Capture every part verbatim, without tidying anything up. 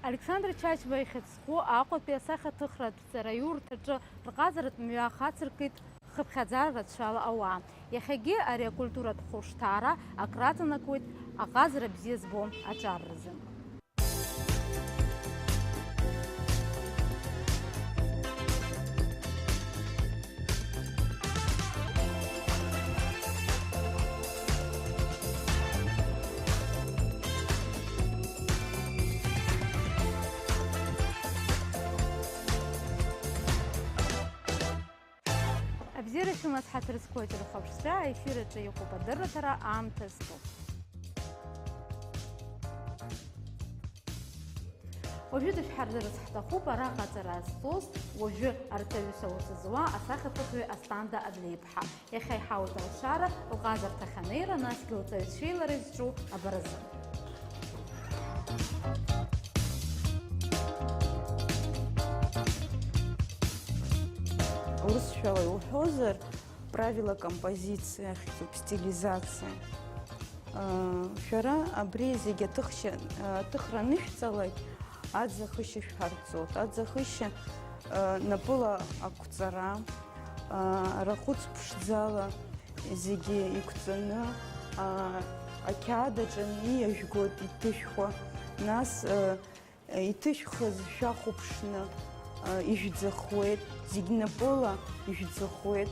Александр Чачба ихьӡ зху Аҟәатәи асахьаҭыхратә ҵараиурҭаҿы рҟазаратә мҩа ахацыркит хыԥхьаӡара рацәала ауаа. Иахьагьы ари акультуратә хәышҭаара акраҵанакуеит аҟазара бзиа збо аҿар рзы. Абзиара шәымаз ҳаҭыр зқәу ателехәаԥшцәа, аефир аҿы иҟоуп адырраҭара «Аамҭа зтәу». Уажәы дышәҳардырц ҳҭахуп араҟа аҵара зҵоз, уажәы арҵаҩыс аус зуа асахьаҭыхҩы Асҭанда Адлеиԥҳа. Иахьа иҳауеит алшара, лҟазарҭахь анеира, насгьы лҵаҩцәеи лареи зҿу абаразы. Урысшәала иуҳәозар, правила композиции ахьӡуп, стилизациа. Шәара абри зегь аҭыхшьа, аҭыхра анышәҵалак, аӡахышьа шәҳарҵоит. Аӡахышьа, напыла ақәҵара, арахәыц ԥшӡала зегьы иқәҵаны, ақьаад аҿы иажәгоит иҭышәхуа, нас, иҭышәхыз шәахәаԥшны, ижәӡахуеит, зегь напыла ижәӡахуеит,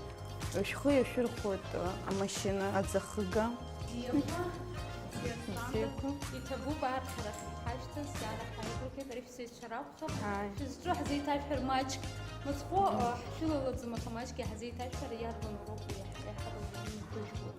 шәхы иашәырхәоит, амашьына аӡахыга. Бзиақәа, бзиақәа. Бзиақәа. Иҭабуп, аарԥарахь ҳашьҭаз, даара ҳаигәырӷьеит, ари шәсеицәа ракәхап. Ааи. Шәызҿу ҳзеиҭашәҳәар маҷк. Мыцхәы, ҳшәылалаӡом, аха маҷк иаҳзеиҭашәҳәар, иарбан уроуп уи иаҳ-, иаҳҳәо, иаҳҳәо?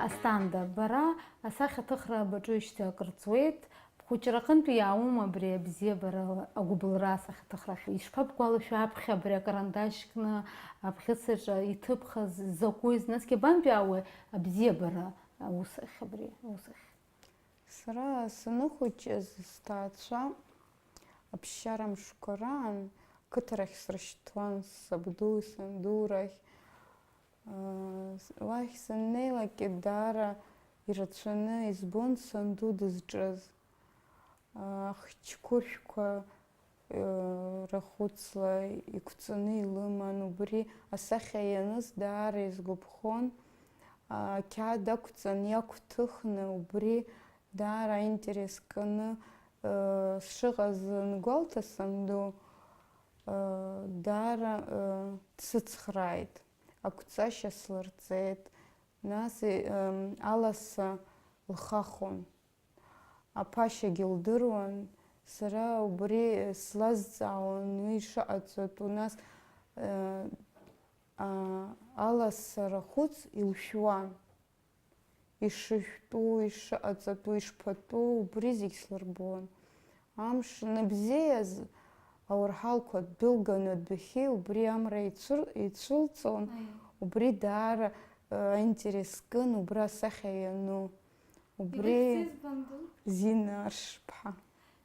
Асҭанда, бара асахьаҭыхра баҿуижьҭеи акыр ҵуеит, бхәыҷраҟынтәи иааума абри абзиабара агәыбылра асахьаҭыхрахь? Ишԥабгәалашәо аԥхьа абри акарандаш кны абӷьыцаҿы иҭыбхыз закәыз, насгьы абантәи аауеи абзиабара аус ахь абри, аус ахь? Сара саныхәыҷыз, сҭаацәа аԥсшьара мшқәа раан қыҭарахь срышьҭуан, сабду, санду рахь. Уахь саннеилакгьы даара ирацәаны избон санду дызҿыз. Ахчқәыршәқәа рахәыцла иқәҵаны илыман, убри асахьа ианыз даара изгәаԥхон. Ақьаад ақәҵан иақәҭыхны, убри даара аинтерес кны сшыҟаз ангәалҭа санду, даара дсыцхрааит, ақәҵашьа слырҵеит, нас аласа лхахон. Аԥашьагьы лдыруан, сара убри слазҵаауан уи шыҟаҵатәу, нас, э, а, аласара хәыц илшәуан. Ишышәтәу, ишыҟаҵатәу, ишԥатәу, убри зегь слырбон. Амш анбзиаз, ауарҳалқәа дәылганы адәахьы убри амра ицәыр-, ицәылҵон, Аиеи. Убри даара, э, аинтерес кын убра асахьа иану. Убри Иахьӡыз банду? Зина Аршԥҳа.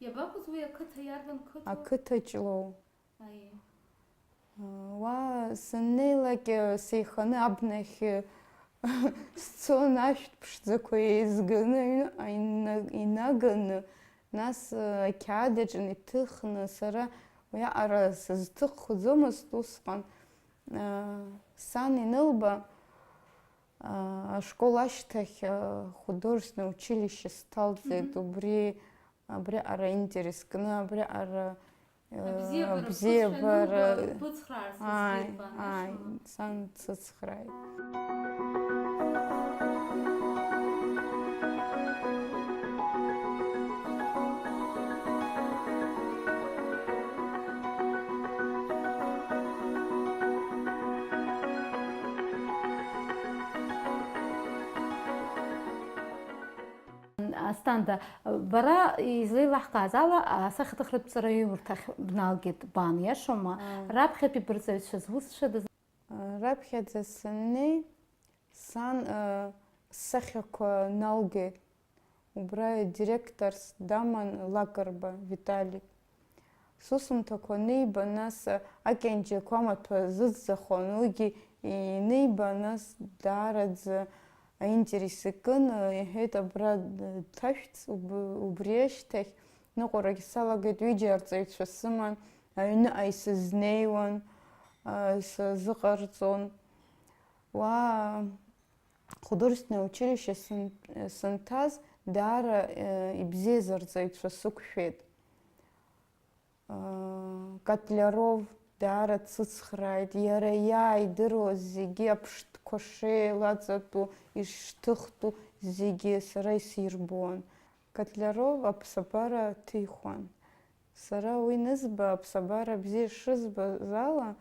Иабакәыз уи ақыҭа, иарбан қыҭоу? Ақыҭа Ҷлоу. Аиеи. Уа саннеилак, сеиханы абнахь сцон, ашәҭ ԥшӡақәа еизганы аҩныҟа ина-, инаганы, нас ақьаад аҿы иҭыхны, сара уиаҟара сызҭыххаӡомызт усҟан. Сан инылба, ашкол ашьҭахь ахудожественное училище сҭалҵеит, Мгм. Убри, абриаҟара аинтерес кны, абриаҟара Абзиабара, абзиабара. Быцхраарц, ааи, бызбеит, ааи, баанашьала. Сан дсыцхрааит. Асҭанда, бара излеилаҳкааз ала, асахьаҭыхратә ҵараиурҭахь бналгеит бан, иашоума? Ааи. Раԥхьатәи бырҵаҩцәа зусҭцәадаз? Раԥхьаӡа саннеи, сан, э, сахьақәа налгеит. Убра директорс даман Лакрба Виталик. Сусумҭақәа аниба, нас акьанџьақәа амаҭәа зыӡӡахон, уигьы ианиба, нас даараӡа аинтерес икын, иҳәеит, абра дҭашәҵ, уб-, убри ашьҭахь ныҟәарагьы салагеит, ҩыџьа арҵаҩцәа сыман, аҩныҟа исызнеиуан, а, сазыҟарҵон. Уа художественное училище сын-, сынҭаз, даара, э, ибзиаз арҵаҩцәа сықәшәеит. Котляров даара дсыцхрааит, иара иааидыруаз зегьы, аԥштәқәа шеилаҵатәу, ишҭыхтәу зегьы сара исирбон. Котляров аԥсабара ҭихуан. Сара уи нызба, аԥсабара бзиа шызбаз ала,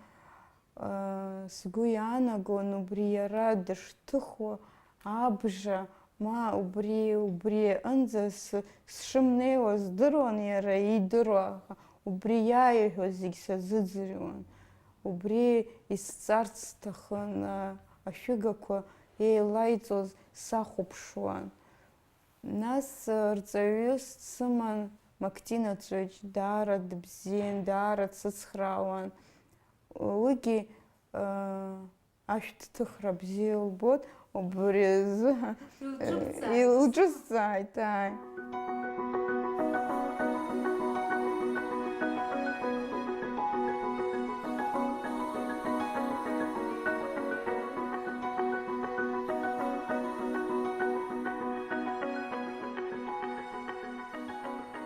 сгәы иаанагон убри иара дышҭыхуа абжа, ма убри, убри аҟынӡа сы-, сшымнеиуа здыруан иара идыруа, аха убри иааиҳәоз зегь сазыӡырҩуан. Убри исҵарц сҭахын, а-, ашәыгақәа еилаиҵоз сахәаԥшуан. Нас, э, рҵаҩыс дсыман Мактина Ҵәыџь, даара дыбзиан, даара дсыцхраауан. Уигьы, э, ашәҭ ҭыхра бзиа лбоит, убри азы, э, илҿыбҵааит, ааи.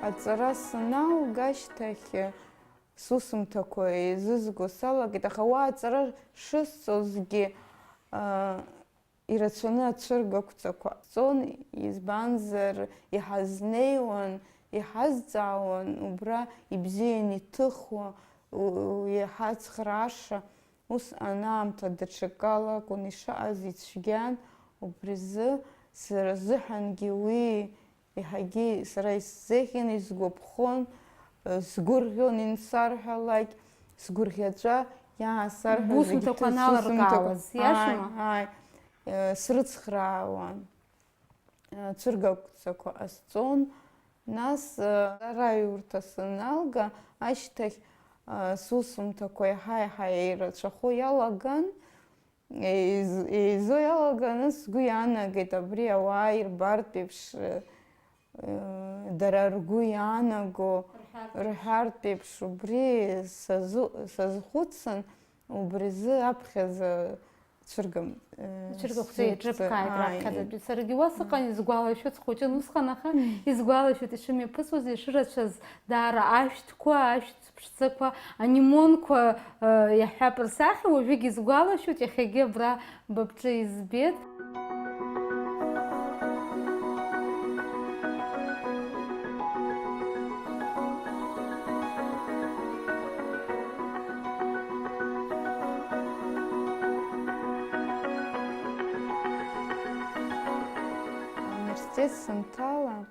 Аҵара саналга ашьҭахь, сусумҭақәа еизызго салагеит, аха уа аҵара шысҵозгьы, а, ирацәаны ацәыргақәҵақәа ҵон, избанзар, иҳазнеиуан, иҳазҵаауан, убра ибзиан иҭыхуа, у-, иҳацхрааша. Ус анаамҭа даҽакала акәын ишыҟаз, ицәгьан, убри азы сара сзыҳәангьы уи еиҳагьы сара исзеиӷьын, исгәаԥхон, сгәырӷьон, инсарҳәалак, сгәырӷьаҵәа иаасарҳәоз зегьы. Бусумҭақәа ҭыз-, аналыркаауаз, сусумҭақәа, иашоума? Ааи, ааи, срыцхраауан. Цәыргақәҵақәа ҟасҵон. Нас, э, араиурҭа саналга ашьҭахь, э, сусумҭақәа еиҳа-еиҳа еирацәахо иалаган, еиз-, еизо иалаганы сгәы иаанагеит, абри ауаа ирбартә еиԥш, э, э, дара ргәы иаанаго рҳәартә еиԥш, убри сазу-, сазхәыцын, убри азы аԥхьаӡа цәыргам, э, цәыргақәҵа еиҿыбкааит, ааи, раԥхьаӡатәи. Саргьы уа сыҟан, исгәалашәоит, схәыҷын усҟан, аха исгәалашәоит ишымҩаԥысуаз, ишырацәаз, даара ашәҭқәа, ашәҭ ԥшӡақәа, анимонқәа, э, иаҳҳәап рсахьа, уажәыгь исгәалашәоит, иахьагьы абра ба бҿы избеит. Ауниверситет санҭала,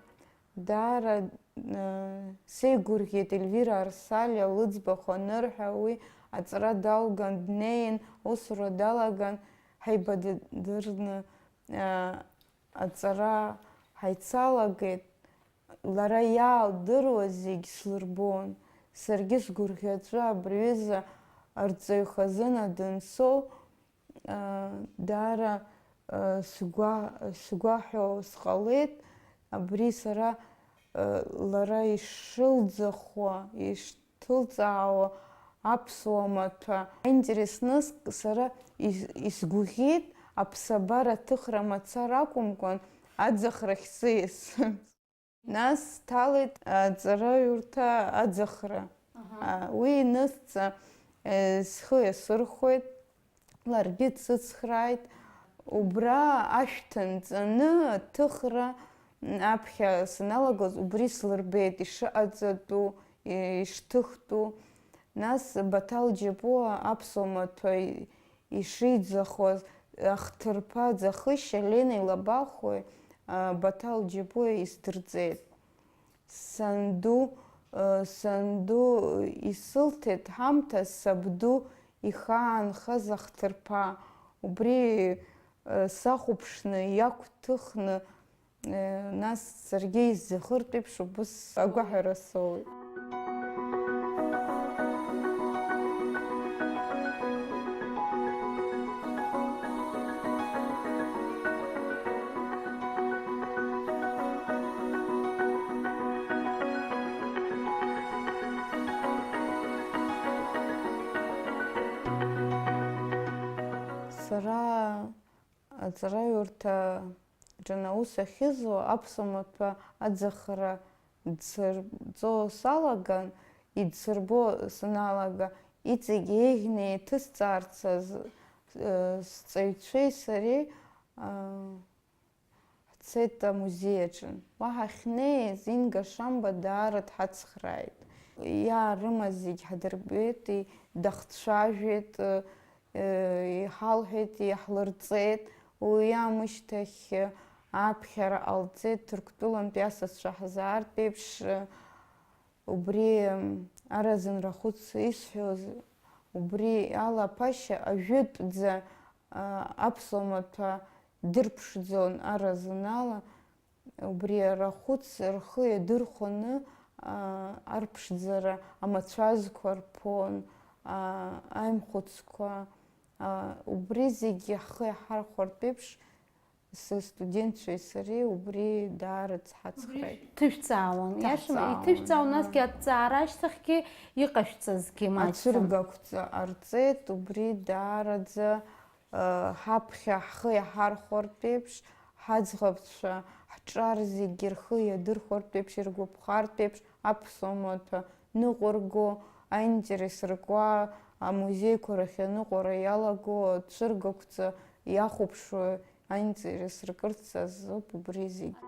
даара, э, сеигәырӷьеит Ельвира Арсалиа лыӡбахә анырҳәа, уи аҵара далган днеин, аусура далаган, ҳаибадырны, э, аҵара ҳаицалагеит. Лара иаалдыруаз зегь слырбон. Саргьы сгәырӷьаҵәа абри аҩыза арҵаҩ хазына дансоу, даара, сгәа-, сгәаҳәо сҟалеит, абри сара, лара ишылӡахуа, ишҭылҵаауа аԥсуа маҭәа. Аинтересныс сара ис-, исгәаӷьит аԥсабара аҭыхра мацара акәымкәан, аӡахрахь сиас. Нас сҭалеит аҵараиурҭа аӡахра. Аҳа. А, уи анысҵа, э, схы иасырхәеит, ларгьы дсыцхрааит. Убра ашәҭ анҵаны аҭыхра, м, аԥхьа саналагоз, убри слырбеит ишыҟаҵатәу, и-, ишҭыхтәу. Нас Баҭал Џьапуа аԥсуа маҭәа ишиӡахуаз, ахҭырԥа ӡахышьа Ленеи Лабахәуеи Баҭал Џьапуа исдырҵеит. Санду, санду исылҭеит ҳамҭас сабду ихаанхаз ахҭырԥа. Убри сахәаԥшны, иақәҭыхны, нас саргьы исзахыртә еиԥш убыс агәаҳәара соуеит. Сара аҵараҩырҭаҿы аус ахьызуа аԥсуа маҭәа аӡахра дзырҵо салаган, идсырбо саналага, иҵегь еиӷьны еиҭысҵаарц азы, э, сҵаҩцәеи сареи, а, ҳцеит амузеи аҿы. Уа ҳахьнеиз, Инга Шамба даара дҳацхрааит. Иаарымаз зегь ҳадырбеит, и-, дахцәажәеит, э, иҳалҳәеит, иаҳлырҵеит. Уи аамышьҭахь, э, аԥхьара ҟалҵеит, Ҭырқәтәылантәи асасцәа ҳзаартә еиԥш, э, Убри аразын рахәыц исҳәоз, убри ала ԥашьа ажәытәӡа, а, аԥсуа маҭәа дырԥшӡон аразын ала, убри арахәыц рхы иадырхәаны, а, арԥшӡара амацәазқәа рԥон, а, аимхәыцқәа, а, убри зегьы ҳхы иаҳархәартә еиԥш, Сыстудентцәеи сареи убри даара дҳацхрааит. Ҭышәҵаауан, иашам, иҭышәҵаауан, насгьы аҭҵаара ашьҭахьгьы иҟашәҵазгьы маҷӡам. Ацәыргақәҵа ҟарҵеит, убри даараӡа, э, ҳаԥхьа ҳхы иаҳархәартә еиԥш, ҳаӡӷабцәа, ҳҿар зегьы рхы иадырхәартә еиԥш, иргәаԥхартә еиԥш, аԥсуа маҭәа ныҟәырго, аинтерес ркуа, амузеиқәа рахь аныҟәара иалаго, ацәыргақәҵа иахәаԥшуа, аинтерес ркырц азоуп убри зегь.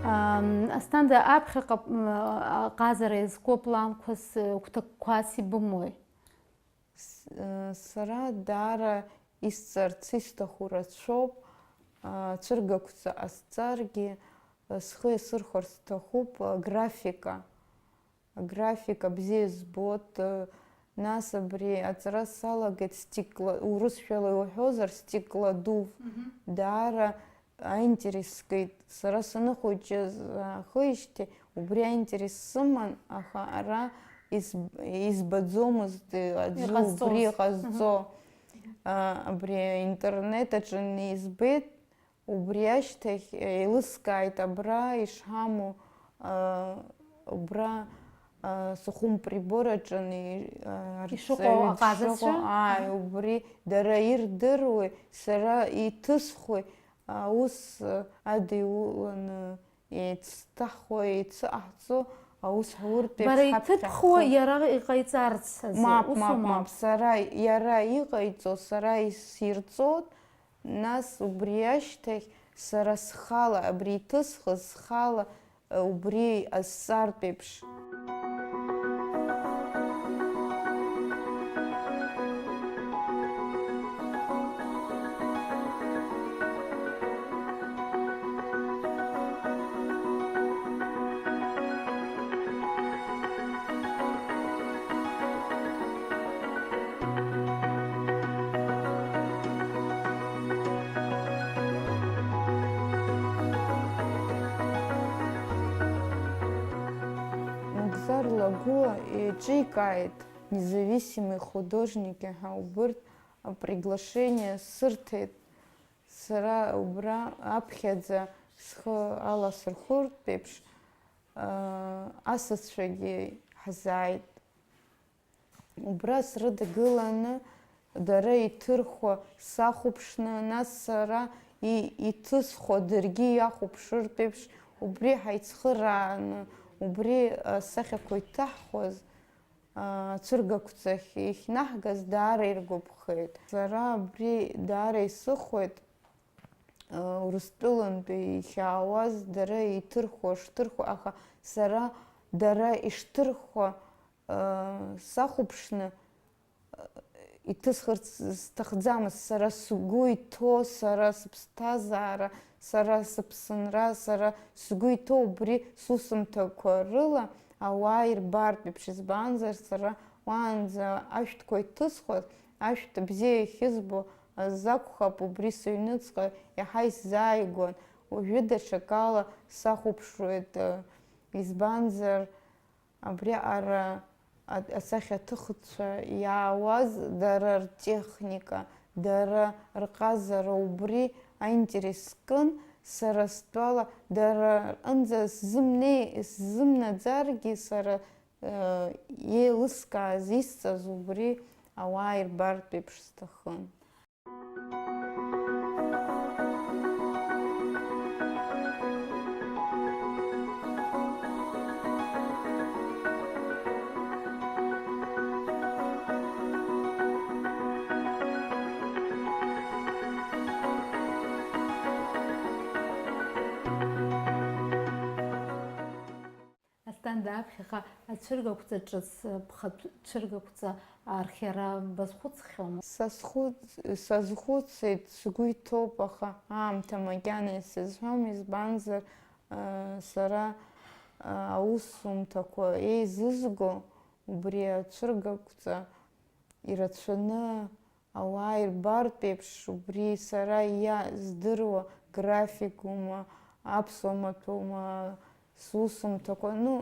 Ам, Асҭанда, аԥхьаҟа, м, аҟазара иазку апланқәас, э, гәҭакқәас ибымои? С-, э, сара даара исҵарц исҭаху рацәоуп, а, цәыргақәҵа ҟасҵаргьы, э, схы иасырхәарц сҭахуп, а, графика. Аграфика бзиа збоит, э, нас абри аҵара салагеит стекло-, урысшәала иуҳәозар, стеклодув. Мгм. Даара аинтерес скит. Сара саныхәыҷыз аахижьҭеи убри аинтерес сыман, аха ара ис-, избаӡомызт, э, аӡәы убри иҟазҵо. Мгм. А, абри аинтернет аҿы избеит, убри ашьҭахь, э, еилыскааит абра ишҳамоу, а, убра, а, Сухум прибор аҿы и-, а, арҵаҩы ишыҟоу аҟазацәа? Ааи, убри дара ирдыруеи, сара иҭысхуеи, аус, а, адиуланы еицҭахуа, еицыҟаҳҵо аус ҳуртә еиԥш. Бара иҭыбхуа ҳаԥхьахо. Иара иҟаиҵарц азы, мап, ус мап, умоу? Мап, сара, иара иҟаиҵо сара исирҵоит, нас убри ашьҭахь сара схала, абри иҭысхыз схала, убри азҵаартә еиԥш. Нугзар Лагәуа еиҿикааит независимый художники ҳәа, убырҭ априглашение сырҭеит. Сара убра аԥхьаӡа схы аласырхәыртә еиԥш, аа, асасцәагьы ҳзааит. Убра срыдгыланы, дара иҭырхуа сахәаԥшны, нас сара и-, иҭысхуа даргьы иахәаԥшыртә еиԥш, Убри ҳаицхырааны, убри асахьақәа иҭаҳхуаз, ацәыргақәҵахь ихьнаҳгаз даара иргәаԥхеит. Сара абри даара исыхәеит, Урыстәылантәи ихьаауаз дара иҭырхуа шҭырхуа, аха сара дара ишҭырхуа сахәаԥшны, иҭысхырц сҭахӡамызт, сара сгәы иҭоу, сара сыԥсҭазаара, сара сыԥсынра, сара сгәы иҭоу убри сусумҭақәа рыла ауаа ирбартә еиԥш, избанзар, сара уаанӡа ашәҭқәа иҭысхуаз, ашәҭ бзиа иахьызбо азы акәхап, убри сыҩныҵҟа иаҳа исзааигәан, уажәы даҽакала сахәаԥшуеит, избанзар, Абриаҟара а-, асахьаҭыхцәа иаауаз, дара ртехника, дара рҟазара убри аинтерес зкын, сара стәала, дара рҟынӡа сзымнеи-, сзымнаӡаргьы, сара, э, еилыскааз, исҵаз убри ауаа ирбартә еиԥш сҭахын. Асҭанда, аԥхьаҟа ацәыргақәҵа ҿыц, ԥхатә цәыргақәҵа архиара базхәыцхьоума? Сазхәыц-, сазхәыцит, сгәы иҭоуп, аха аамҭа макьана исызҳәом, избанзар, сара аусумҭақәа еизызго убри ацәыргақәҵа ирацәаны ауаа ирбартә еиԥш, убри сара иа здыруа графикума, аԥсуа маҭәоума, сусумҭақәа, ну,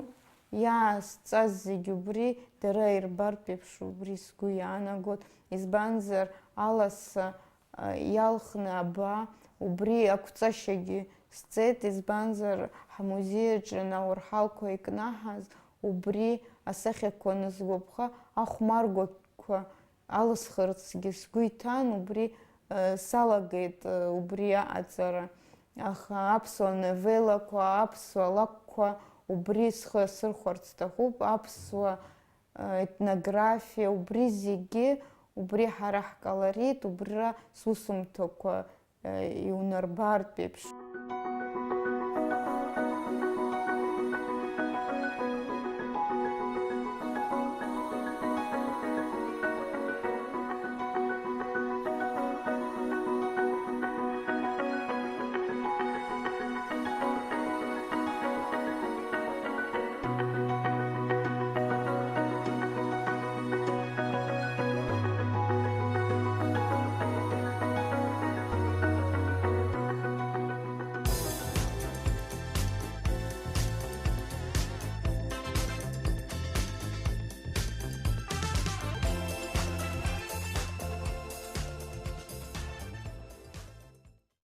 иаасҵаз зегь убри дара ирбартә еиԥш, убри сгәы иаанагоит, избанзар, аласа, а, иалхны аба, убри ақәҵашьагьы сҵеит, избанзар, ҳмузеи аҿы ауарҳалқәа икнаҳаз, убри асахьақәа анысгәаԥха, ахәмаргәақәа алысхырцгьы сгәы иҭан, убри, э, салагеит, э, убри аҟаҵара. Аха аԥсуа новеллақәа, аԥсуа лакәқәа убри схы асырхәарц сҭахуп, аԥсуа, э, етнографиа, убри зегьы, убри ҳара ҳколорит, убрира сусумҭақәа, э, иунарбартә еиԥш.